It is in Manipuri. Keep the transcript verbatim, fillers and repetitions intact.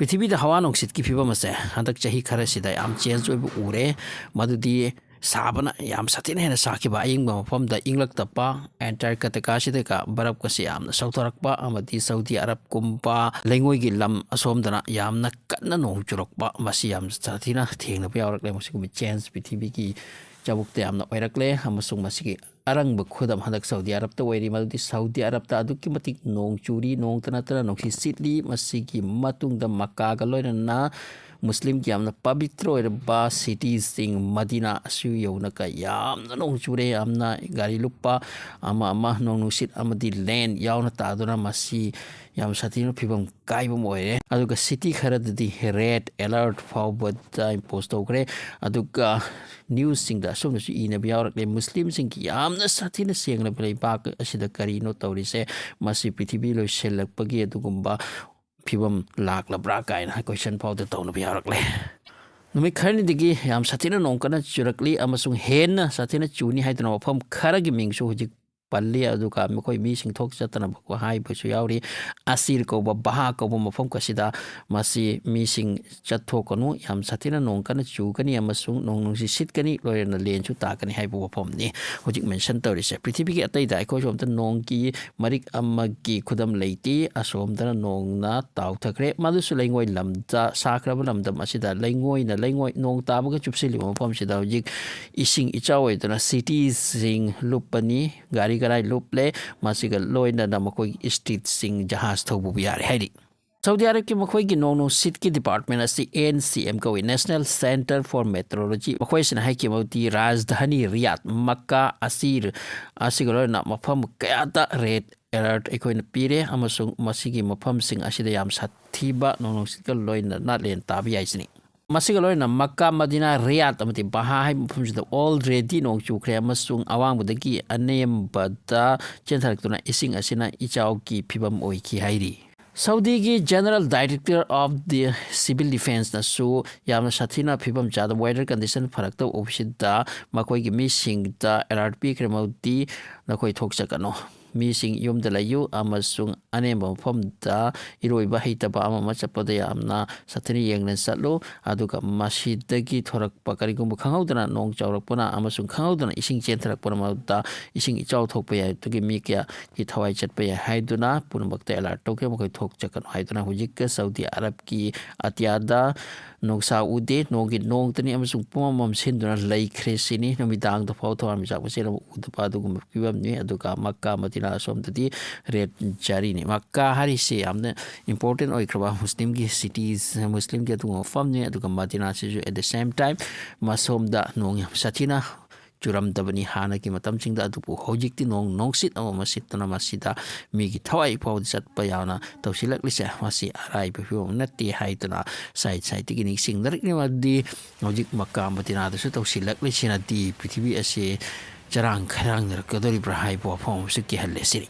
ꯄ꯭ꯔꯤꯊꯤꯕꯤꯗ ꯍꯋꯥ ꯅꯨꯡꯁꯤꯠꯀꯤ ꯐꯤꯕꯝ ꯑꯁꯦ ꯍꯟꯗꯛ ꯆꯍꯤ ꯈꯔꯁꯤꯗ ꯌꯥꯝ ꯆꯦꯟꯖ ꯑꯣꯏꯕ ꯎꯔꯦ꯫ ꯃꯗꯨꯗꯤ ꯁꯥꯕꯅ ꯌꯥꯝ ꯁꯥꯊꯤꯅ ꯍꯦꯟꯅ ꯁꯥꯈꯤꯕ, ꯑꯏꯪꯕ ꯃꯐꯝꯗ ꯏꯪꯂꯛꯇꯕ, ꯑꯦꯟꯇꯥꯔꯀꯇꯤꯀꯥꯁꯤꯗꯒ ꯕꯔꯞꯀꯁꯦ ꯌꯥꯝꯅ ꯁꯧꯊꯔꯛꯄ, ꯑꯃꯗꯤ ꯁꯥꯎꯗꯤ ꯑꯔꯕꯀꯨꯝꯕ ꯂꯩꯉꯣꯏꯒꯤ ꯂꯝ ꯑꯁꯣꯝꯗꯅ ꯌꯥꯝꯅ ꯀꯟꯅ ꯅꯣꯡ ꯆꯨꯔꯛꯄ, ꯃꯁꯤ ꯌꯥꯝ ꯁꯥꯊꯤꯅ ꯊꯦꯡꯅꯕ ꯌꯥꯎꯔꯛꯂꯦ꯫ ꯃꯁꯤꯒꯨꯝꯕ ꯆꯦꯟꯖ ꯄ꯭ꯔꯤꯊꯤꯕꯤꯒꯤ ꯆꯥꯕꯨꯛꯇ ꯌꯥꯝꯅ ꯑꯣꯏꯔꯛꯂꯦ, ꯑꯃꯁꯨꯡ ꯃꯁꯤꯒꯤ ꯑꯔꯪꯕ ꯈꯨꯗꯝ ꯍꯟꯗꯛ ꯁꯥꯎꯗꯤ ꯑꯔꯕꯇ ꯑꯣꯏꯔꯤ꯫ ꯃꯗꯨꯗꯤ ꯁꯥꯎꯗꯤ ꯑꯔꯕꯇ ꯑꯗꯨꯛꯀꯤ ꯃꯇꯤꯛ ꯅꯣꯡ ꯆꯨꯔꯤ, ꯅꯣꯡꯇ ꯅꯠꯇꯅ ꯅꯨꯡꯁꯤꯠ ꯁꯤꯠꯂꯤ꯫ ꯃꯁꯤꯒꯤ ꯃꯇꯨꯡꯗ ꯃꯀꯥꯒ ꯂꯣꯏꯅꯅ ꯃꯨꯁꯂꯤꯝꯒꯤ ꯌꯥꯝꯅ ꯄꯕꯤꯇ꯭ꯔ ꯑꯣꯏꯔꯕ ꯁꯤꯇꯤꯁꯤꯡ ꯃꯗꯤꯅꯥ ꯑꯁꯤ ꯌꯧꯅꯒ ꯌꯥꯝꯅ ꯅꯣꯡ ꯆꯨꯔꯦ꯫ ꯌꯥꯝꯅ ꯒꯥꯔꯤ ꯂꯨꯞꯄ ꯑꯃ ꯑꯃ, ꯅꯣꯡ ꯅꯨꯡꯁꯤꯠ ꯑꯃꯗꯤ ꯂꯦꯟ ꯌꯥꯎꯅ ꯇꯥꯗꯨꯅ ꯃꯁꯤ ꯌꯥꯝ ꯁꯥꯊꯤꯅ ꯐꯤꯕꯝ ꯀꯥꯏꯕ ꯑꯃ ꯑꯣꯏꯔꯦ꯫ ꯑꯗꯨꯒ ꯁꯤꯇꯤ ꯈꯔꯗꯗꯤ ꯔꯦꯗ ꯑꯦꯂꯔꯠ ꯐꯥꯎꯕꯗ ꯏꯝꯄꯣꯁ ꯇꯧꯈ꯭ꯔꯦ꯫ ꯑꯗꯨꯒ ꯅ꯭ꯌꯨꯁꯁꯤꯡꯗ ꯑꯁꯨꯝꯅꯁꯨ ꯏꯅꯕ ꯌꯥꯎꯔꯛꯂꯦ, ꯃꯨꯁꯂꯤꯝꯁꯤꯡꯒꯤ ꯌꯥꯝꯅ ꯁꯥꯊꯤꯅ ꯁꯦꯡꯂꯕ ꯂꯩꯕꯥꯛ ꯑꯁꯤꯗ ꯀꯔꯤꯅꯣ ꯇꯧꯔꯤꯁꯦ, ꯃꯁꯤ ꯄ꯭ꯔꯤꯊꯤꯕꯤ ꯂꯣꯏꯁꯤꯜꯂꯛꯄꯒꯤ ꯑꯗꯨꯒꯨꯝꯕ ꯐꯤꯕꯝ ꯂꯥꯛꯂꯕ꯭ꯔꯥ ꯀꯥꯏꯅ ꯀꯣꯏꯁꯟ ꯐꯥꯎꯗ ꯇꯧꯅꯕ ꯌꯥꯎꯔꯛꯂꯦ꯫ ꯅꯨꯃꯤꯠ ꯈꯔꯅꯤꯗꯒꯤ ꯌꯥꯝ ꯁꯥꯊꯤꯅ ꯅꯣꯡ ꯀꯟꯅ ꯆꯨꯔꯛꯂꯤ ꯑꯃꯁꯨꯡ ꯍꯦꯟꯅ ꯁꯥꯊꯤꯅ ꯆꯨꯅꯤ ꯍꯥꯏꯗꯨꯅ ꯃꯐꯝ ꯈꯔꯒꯤ ꯃꯤꯡꯁꯨ ꯍꯧꯖꯤꯛ ꯄꯜꯂꯤ꯫ ꯑꯗꯨꯒ ꯃꯈꯣꯏ ꯃꯤꯁꯤꯡ ꯊꯣꯛ ꯆꯠꯇꯅꯕ ꯍꯥꯏꯕꯁꯨ ꯌꯥꯎꯔꯤ꯫ ꯑꯁꯤꯔ ꯀꯧꯕ, ꯕꯍꯥ ꯀꯧꯕ ꯃꯐꯝ ꯑꯁꯤꯗ ꯃꯁꯤ ꯃꯤꯁꯤꯡ ꯆꯠꯊꯣꯛꯀꯅꯨ, ꯌꯥꯝ ꯁꯥꯊꯤꯅ ꯅꯣꯡ ꯀꯟꯅ ꯆꯨꯒꯅꯤ ꯑꯃꯁꯨꯡ ꯅꯣꯡ ꯅꯨꯡꯁꯤꯠ ꯁꯤꯠꯀꯅꯤ, ꯂꯣꯏꯅꯅ ꯂꯦꯟꯁꯨ ꯇꯥꯀꯅꯤ ꯍꯥꯏꯕ ꯋꯥꯐꯝꯅꯤ ꯍꯧꯖꯤꯛ ꯃꯦꯟꯁꯟ ꯇꯧꯔꯤꯁꯦ꯫ ꯄ꯭ꯔꯤꯊꯤꯕꯤꯒꯤ ꯑꯇꯩꯗ ꯑꯩꯈꯣꯏ ꯁꯣꯝꯗ ꯅꯣꯡꯒꯤ ꯃꯔꯤꯛ ꯑꯃꯒꯤ ꯈꯨꯗꯝ ꯂꯩꯇꯦ꯫ ꯑꯁꯣꯝꯗꯅ ꯅꯣꯡꯅ ꯇꯥꯎꯊꯈ꯭ꯔꯦ, ꯃꯗꯨꯁꯨ ꯂꯩꯉꯣꯏ ꯂꯝꯗ ꯁꯥꯈ꯭ꯔꯕ ꯂꯝꯗꯝ ꯑꯁꯤꯗ ꯂꯩꯉꯣꯏꯅ ꯂꯩꯉꯣꯏ, ꯅꯣꯡ ꯇꯥꯕꯒ ꯆꯨꯞꯁꯤꯜꯂꯤꯕ ꯃꯐꯝꯁꯤꯗ ꯍꯧꯖꯤꯛ ꯏꯁꯤꯡ ꯏꯆꯥꯎ ꯑꯣꯏꯗꯨꯅ ꯁꯤꯇꯤꯁꯤꯡ ꯂꯨꯞꯄꯅꯤ, ꯒꯥꯔꯤ ꯒꯔꯥꯏ ꯂꯨꯞꯂꯦ꯫ ꯃꯁꯤꯒ ꯂꯣꯏꯅꯅ ꯃꯈꯣꯏꯒꯤ ꯁ꯭ꯇ꯭ꯔꯤꯠꯁꯤꯡ ꯖꯍꯥꯖ ꯊꯧꯕꯕꯨ ꯌꯥꯔꯦ ꯍꯥꯏꯔꯤ꯫ ꯁꯥꯎꯗꯤ ꯑꯔꯕꯀꯤ ꯃꯈꯣꯏꯒꯤ ꯅꯣꯡ ꯅꯨꯡꯁꯤꯠꯀꯤ ꯗꯤꯄꯥꯔꯠꯃꯦꯟ ꯑꯁꯤ ꯑꯦꯟ ꯁꯤ ꯑꯦꯝ ꯀꯧꯏ, ꯅꯦꯁꯅꯦꯜ ꯁꯦꯟꯇꯔ ꯐꯣꯔ ꯃꯦꯇ꯭ꯔꯣꯂꯣꯖꯤ꯫ ꯃꯈꯣꯏꯁꯤꯅ ꯍꯥꯏꯈꯤꯕꯗꯤ ꯔꯥꯖꯙꯥꯅꯤ ꯔꯤꯌꯥꯗ, ꯃꯛꯀꯥ, ꯑꯁꯤꯔ ꯑꯁꯤꯒ ꯂꯣꯏꯅꯅ ꯃꯐꯝ ꯀꯌꯥꯗ ꯔꯦꯗ ꯑꯦꯂꯔꯠ ꯑꯩꯈꯣꯏꯅ ꯄꯤꯔꯦ ꯑꯃꯁꯨꯡ ꯃꯁꯤꯒꯤ ꯃꯐꯝꯁꯤꯡ ꯑꯁꯤꯗ ꯌꯥꯝ ꯁꯥꯊꯤꯕ ꯅꯣꯡ ꯅꯨꯡꯁꯤꯠꯀ ꯂꯣꯏꯅꯅ ꯂꯦꯟ ꯇꯥꯕ ꯌꯥꯏꯁꯤꯅꯤ꯫ ꯃꯁꯤꯒ ꯂꯣꯏꯅꯅ ꯃꯛꯀꯥ, ꯃꯗꯤꯅꯥ, ꯔꯤꯌꯥꯗ ꯑꯃꯗꯤ ꯕꯍꯥ ꯍꯥꯏꯕ ꯃꯐꯝꯁꯤꯗ already ꯅꯣꯡ ꯆꯨꯈ꯭ꯔꯦ ꯑꯃꯁꯨꯡ ꯑꯋꯥꯡꯕꯗꯒꯤ ꯑꯅꯦꯝꯕꯗ ꯆꯦꯟꯊꯔꯛꯇꯨꯅ ꯏꯁꯤꯡ ꯑꯁꯤꯅ ꯏꯆꯥꯎꯒꯤ ꯐꯤꯕꯝ ꯑꯣꯏꯈꯤ ꯍꯥꯏꯔꯤ꯫ ꯁꯥꯎꯗꯤꯒꯤ General Director of the Civil Defenceꯅꯁꯨ ꯌꯥꯝꯅ ꯁꯥꯊꯤꯅ ꯐꯤꯕꯝ ꯆꯥꯗꯕ ꯋꯦꯗꯔ ꯀꯟꯗꯤꯁꯟ ꯐꯔꯛꯇꯕ ꯑꯣꯏꯕꯁꯤꯗ ꯃꯈꯣꯏꯒꯤ ꯃꯤꯁꯤꯡꯗ ꯑꯦꯂꯔꯠ ꯄꯤꯈ꯭ꯔꯦ, ꯃꯗꯨꯗꯤ ꯅꯈꯣꯏ ꯊꯣꯛꯆꯒꯅꯨ꯫ ꯃꯤꯁꯤꯡ ꯌꯨꯝꯗ ꯂꯩꯌꯨ ꯑꯃꯁꯨꯡ ꯑꯅꯦꯝꯕ ꯃꯐꯝꯗ ꯏꯔꯣꯏꯕ ꯍꯩꯇꯕ ꯑꯃ ꯑꯃ ꯆꯠꯄꯗ ꯌꯥꯝꯅ ꯆꯦꯛꯁꯤꯟꯅ ꯌꯦꯡꯅ ꯆꯠꯂꯨ꯫ ꯑꯗꯨꯒ ꯃꯁꯤꯗꯒꯤ ꯊꯣꯔꯛꯄ ꯀꯔꯤꯒꯨꯝꯕ ꯈꯪꯍꯧꯗꯅ ꯅꯣꯡ ꯆꯥꯎꯔꯛꯄꯅ ꯑꯃꯁꯨꯡ ꯈꯪꯍꯧꯗꯅ ꯏꯁꯤꯡ ꯆꯦꯟꯊꯔꯛꯄꯅ ꯃꯔꯛꯇ ꯏꯁꯤꯡ ꯏꯆꯥꯎ ꯊꯣꯛꯄ ꯌꯥꯏ꯫ ꯑꯗꯨꯒꯤ ꯃꯤ ꯀꯌꯥꯒꯤ ꯊꯋꯥꯏ ꯆꯠꯄ ꯌꯥꯏ ꯍꯥꯏꯗꯨꯅ ꯄꯨꯝꯅꯃꯛꯇ alert ꯇꯧꯈꯤ꯫ ꯃꯈꯣꯏ ꯊꯣꯛ ꯆꯠꯀꯅꯨ ꯍꯥꯏꯗꯨꯅ ꯍꯧꯖꯤꯛꯀ ꯁꯥꯎꯗꯤ ꯑꯔꯕꯀꯤ ꯑꯇꯤꯌꯥꯗ ꯅꯨꯡꯁꯥ ꯎꯗꯦ, ꯅꯣꯡꯒꯤ ꯅꯣꯡꯇꯅꯤ ꯑꯃꯁꯨꯡ ꯄꯨꯝꯃꯝ ꯃꯝꯁꯤꯟꯗꯨꯅ ꯂꯩꯈ꯭ꯔꯦ ꯁꯤꯅꯤ꯫ ꯅꯨꯃꯤꯗꯥꯡꯗ ꯐꯥꯎ ꯊꯋꯥꯟꯃꯤꯆꯥꯛ ꯃꯁꯦꯟ ꯑꯃ ꯎꯗꯕ ꯑꯗꯨꯒꯨꯝꯕ ꯐꯤꯕꯝꯅꯤ꯫ ꯑꯗꯨꯒ ꯃꯛꯀꯥ ꯃꯗꯤꯅꯥ ꯑꯁꯣꯝꯗꯗꯤ red ꯖꯥꯔꯤꯅꯤ꯫ ꯃꯛꯀꯥ ꯍꯥꯏꯔꯤꯁꯤ ꯌꯥꯝꯅ important ꯑꯣꯏꯈ꯭ꯔꯕ ꯃꯨꯁꯂꯤꯝꯒꯤ cities, ꯃꯨꯁꯂꯤꯝꯒꯤ ꯑꯗꯨꯒꯨꯝꯕ ꯃꯐꯝꯅꯤ꯫ ꯑꯗꯨꯒ ꯃꯗꯤꯅꯥꯁꯤꯁꯨ at the same time ꯃꯁꯣꯝꯗ ꯅꯣꯡ ꯌꯥꯝ ꯁꯥꯊꯤꯅ ꯆꯨꯔꯝꯗꯕꯅꯤ ꯍꯥꯟꯅꯒꯤ ꯃꯇꯝꯁꯤꯡꯗ꯫ ꯑꯗꯨꯕꯨ ꯍꯧꯖꯤꯛꯇꯤ ꯅꯣꯡ ꯅꯨꯡꯁꯤꯠ ꯑꯃꯃ ꯁꯤꯠꯇꯨꯅ ꯃꯁꯤꯗ ꯃꯤꯒꯤ ꯊꯋꯥꯏ ꯐꯥꯎꯕꯗ ꯆꯠꯄ ꯌꯥꯎꯅ ꯇꯧꯁꯤꯜꯂꯛꯂꯤꯁꯦ, ꯃꯁꯤ ꯑꯔꯥꯏꯕ ꯐꯤꯕꯝ ꯅꯠꯇꯦ ꯍꯥꯏꯗꯨꯅ side sideꯇꯒꯤ ꯅꯤꯡꯁꯤꯡꯅꯔꯛꯂꯤ꯫ ꯃꯗꯤ ꯍꯧꯖꯤꯛ ꯃꯛꯀꯥ ꯃꯗꯤꯅꯥꯗꯁꯨ ꯇꯧꯁꯤꯜꯂꯛꯂꯤꯁꯤꯅꯗꯤ ꯄ꯭ꯔꯤꯊꯤꯕꯤ ꯑꯁꯤ ꯆꯔꯥꯡ ꯈꯔꯥꯡꯅꯔꯛꯀꯗꯧꯔꯤꯕ꯭ꯔꯥ ꯍꯥꯏꯕ ꯋꯥꯐꯝ ꯑꯃꯁꯨ ꯀꯤꯍꯜꯂꯦ ꯁꯤꯅꯤ꯫